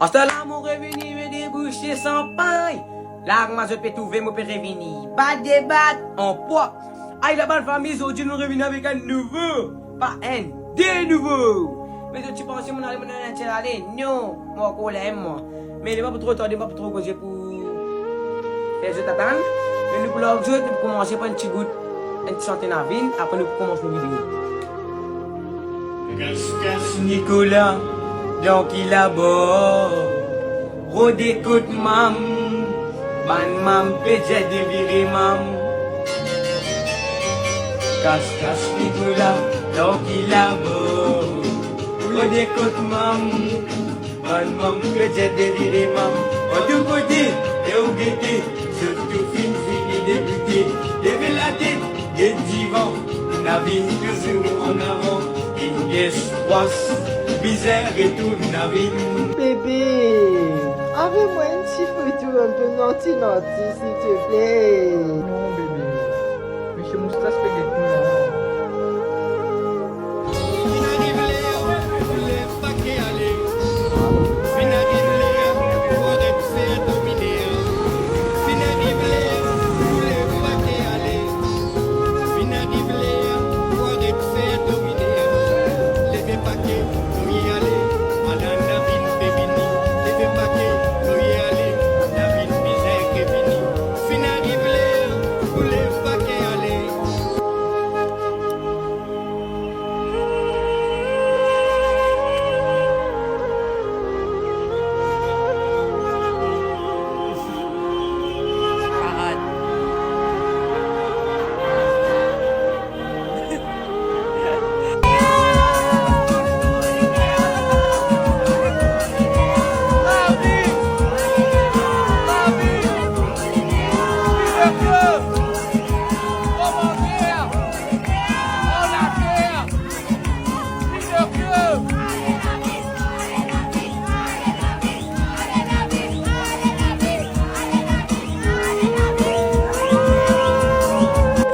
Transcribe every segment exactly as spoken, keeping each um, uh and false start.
Aster la mo revini, me debousie sanpagn. La kouma zot pe trouve mo pe revini. Bat debat, anpwa. Ay, labann fami, zordi nou revini avek enn nouvo, pa enn, de nouvo. Me zot ti panse mo ale, mo ale, non, mo ankor la mem mwa. Me li pa pou tro tarde, mo pa pou tro koze pou fer zot atann. Me nou pou larg zot, nou pou koumans par enn ti bout, enn ti sante Navin, apre nou pou koumans nou video. Kas kas Nikola, dan ki labor? Rode kot mam, bann mam pe dir devire mam. Kas kas Nikola, dan ki labor? Rode kot mam, bann mam pe dir devire mam. An tou kote, e ou gete, zot tou finn fini deboute. Leve latet, get divan, Navin touzour an avan. Inn pies pwas, bizin retourn Navin. Bebe, avoy mwa enn ti foto enn pe nanti nanti, silteple. Non, bebe. Misie Moustas pe get mwa. Finn ariv ler pou lev pake ale. Finn ariv ler pou aret fer domine. Finn ariv ler pou lev pake ale. Finn ariv ler pou aret fer domine. Leve pake, nou ye ale. Ala Navin pe vini. Leve pake, nou ye ale. Navin bizin revini. Finn ariv ler pou lev pake ale.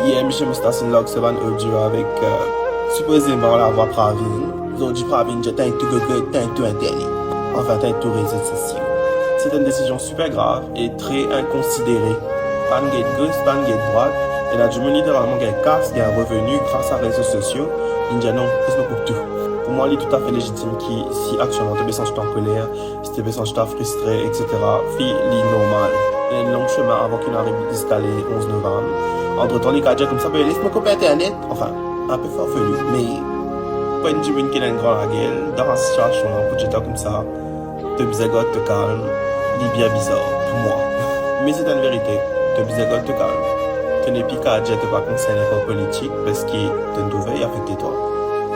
Yer, Misie Moustas inn larg so bann audio avek, euh, sipozeman lavwa Pravin. Zordi Pravin dir tann tou Google, tann tou internet, anfin tann tou rezo sosio. Se enn desizion siper grav e tre inkonsidere. Pa'nn get gos, pa'nn get drwat, ena dimoun literalman gagn kas, gagn reveni gras a rezo sosio. Inn dir non, les mwa koup tou. Pou mwa, li toutafe lezitim ki si aktielman to pe santi to ankoler, si to pe santi to fristre, et cetera, fer li normal. Ena enn long semin avan ki nou ariv ziska le onz novam. Antretan, li kapav dir koumsa, be les mwa koup internet. Anfin, inpe farfelu, me pou enn dimoun ki ena enn gran lagel, dan sa sitiasion la, pou dir twa koumsa, to bizin gard to kalm, li bien bizar pou mwa. Me se enn verite, to bizin gard to kalm. To nepli kapav dir to pa konserne par politik, parski to trouve li afekte twa.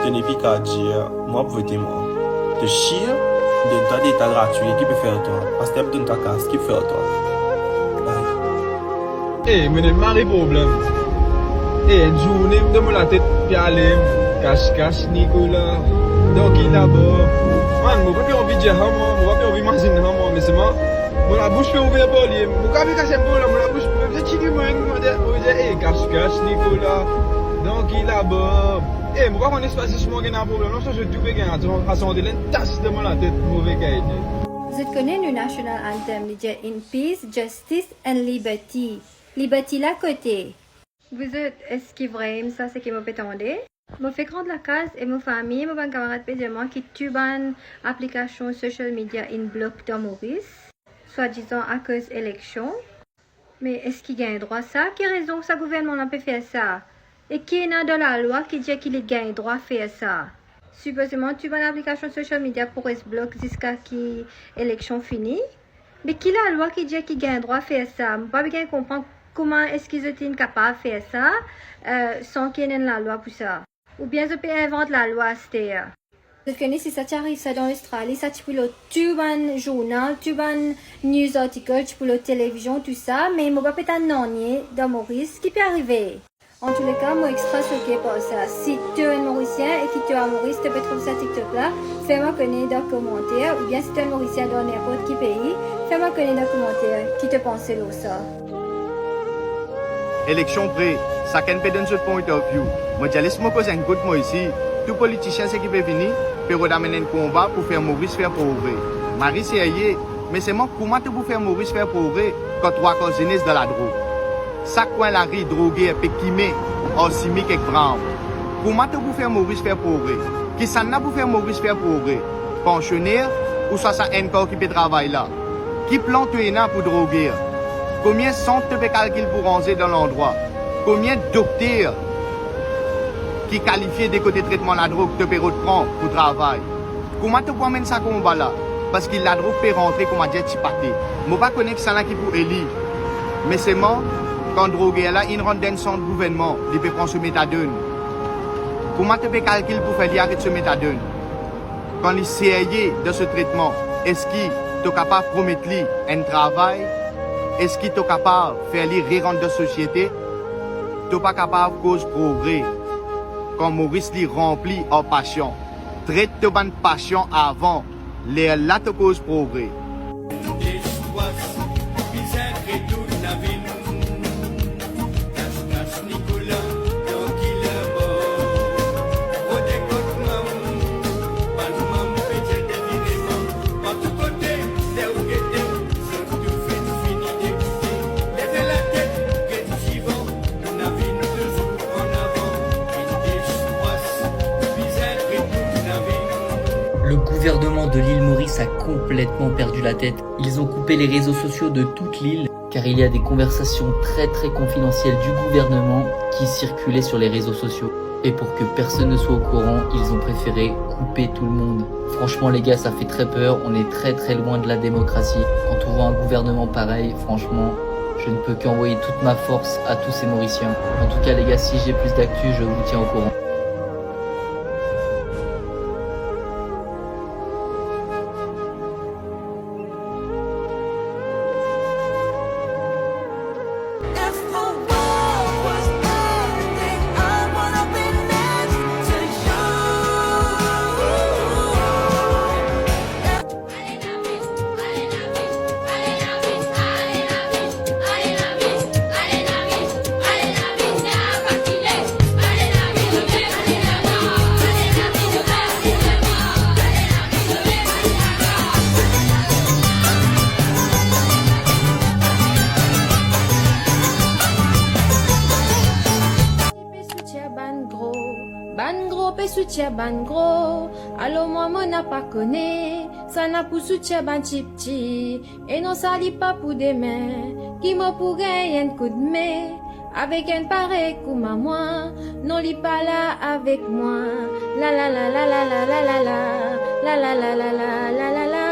To nepli kapav dir, mwa pou vote mwa. To sir, donn twa deta gratwi ki pe fer twa. Aster pou donn twa kas ki pe fer twa. Ay. E, mo ena enn mari problem. E, enn zourne, mo dan mo latet pe ale, kas kas Nikola, dan ki labor? Man, mo pa pe anvi dir sa mwa, mo pa pe anvi mazinn sa mwa, me selman mo labous pe ouver par li, mo kapav kas enn problem, mo labous pe ouver, ti ki mo, mo dir, e, kas kas Nikola, dan ki labor? E, mo pa konn si pa zis mwa ki ena problem, non, sa zot tou pe gagn, atann, atann, enn tas dan mo latet, move kalite. Zot kone nou national anthem, li dir in peace, justice and liberty. Liberty la kote? Bouzout, eski vremem sa seki mo pe tande? Mo fek rant lakaz e mo fami, mo bann kamarad pe dir mwa ki tou bann aplikasion social media inn blok dan Moris, swadizan akoz eleksion. Me eski gagn drwa sa? Ki rezon sa gouvernman la pe fer sa? E ki ena dan lalwa ki dir ki li gagn drwa fer sa? Sipozeman tou bann aplikasion social media pou res blok ziska ki eleksion fini. Me ki lalwa ki dir ki gagn drwa fer sa? Mo pa pe gagn konpran kouma eski zot inn kapav fer sa, eh, san ki ena enn lalwa pou sa. Oubien zot pe invant lalwa aster? Zot kone si sa ti ariv sa dan Ostrali, sa ti pou lor tou bann zournal, tou bann news article, ti pou lor televizion, tou sa, me mo pa pe tann nanye dan Moris. Ki pe arive? Antouleka, mo extra soke par sa. Si to enn Morisien e ki to a Moris, to pe trouv sa TikTok la, fer mwa kone dan komanter, oubien si to enn Morisien dan ninport ki pei, fer mwa kone dan komanter ki to panse lor sa. Eleksion pre, sakenn pe donn zot point of view. Mo dir les mo koz enn kout mo isi, tou politisien seki pe vini, pe rod amenn enn konba pou fer Moris fer progre. Marie, serye, me selman kouma to pou fer Moris fer progre kan trwa kar zenes dan ladrog? Sak kwin lari, droger pe kime ar simik ek brown. Kouma to pou fer Moris fer progre? Kisannla pou fer Moris fer progre? Pansioner ouswa sa enn kar ki pe travay la? Ki plan to ena pou droger? Komie sant to pe kalkil pou ranze dan landrwa? Komie dokter ki kalifie de kote tretman ladrog to pe rod pran pou travay? Kouma to pou amenn sa konba la? Parski ladrog pe rantre kouma dir ti pate. Mo pa kone kisannla ki pou eli, me selman kan droger la inn rant dan enn sant gouvernman, li pe pran so metadonn. Kouma to pe kalkil pou fer li aret so metadonn? Kan li serye dan so tretman, eski to kapav promet li enn travay? Eski to kapav fer li rerant dan sosiete? To pa kapav koz progre kan Moris li ranpli ar pasion. Tret to bann pasion avan, lerla to koz progre. Le gouvernement de l'île Maurice a complètement perdu la tête. Ils ont coupé les réseaux sociaux de toute l'île, car il y a des conversations très, très confidentielles du gouvernement qui circulaient sur les réseaux sociaux. Et pour que personne ne soit au courant, ils ont préféré couper tout le monde. Franchement, les gars, ça fait très peur. On est très, très loin de la démocratie. Quand on voit un gouvernement pareil, franchement, je ne peux qu'envoyer toute ma force à tous ces Mauriciens. En tout cas, les gars, si j'ai plus d'actu, je vous tiens au courant. Pe soutien bann gro, bann gro pe soutien bann gro. Alor mwa mo napa kone, sa na pou soutien bann tipti. E non, sa li pa pou demin, ki mo pou gagn enn koudme avek enn parey kouma mwa. Non, li pa la avek mwa. La la la la la la la la la. La la la la la la la la.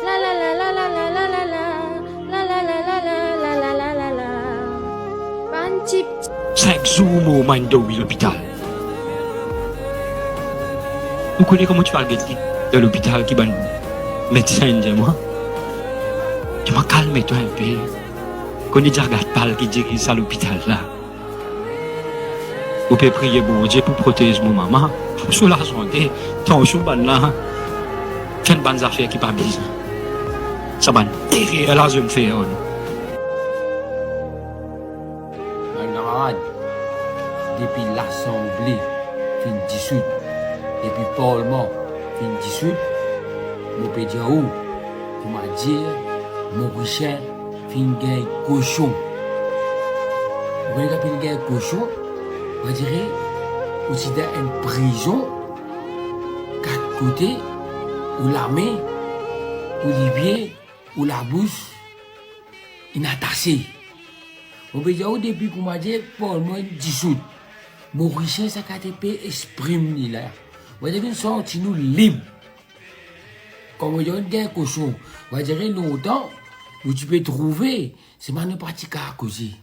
La la la la la la la la la. La la la la la la la la la la. Bann tipti. Sink zour mo, mo inn dormi lopital. Ou kone kouma ti pe al get li dan lopital, ki bann medsin inn dir mwa? Dir mwa, "Kalme twa inpe. Kone Dyagat Pal ki diriz sa lopital la. Ou pe priye Bondie pou protez mo mama, so lasante, tansion, bann la, fer bann zafer ki pa bizin. Sa bann derer la zot inn fer nou." Bann kamarad, depi Lasanble finn disoud, depi Parlman finn disoud, mo pe dir ou, kouma dir, Morisien finn gagn koson. Ou kone kan finn gagn koson, on dirait ou ti dan enn prizon, kat kote, ou lame, ou lipie, ou labous, inn atase. Mo pe dir ou, depi kouma dir Parlman inn disoud, Morisien sa kate pe exprim li la. Mo dir finn santi nou lib. Kan mo dir nou gagn koson, mo dir lontan, nou ti pe trouve, selman nou pa ti kapav koze.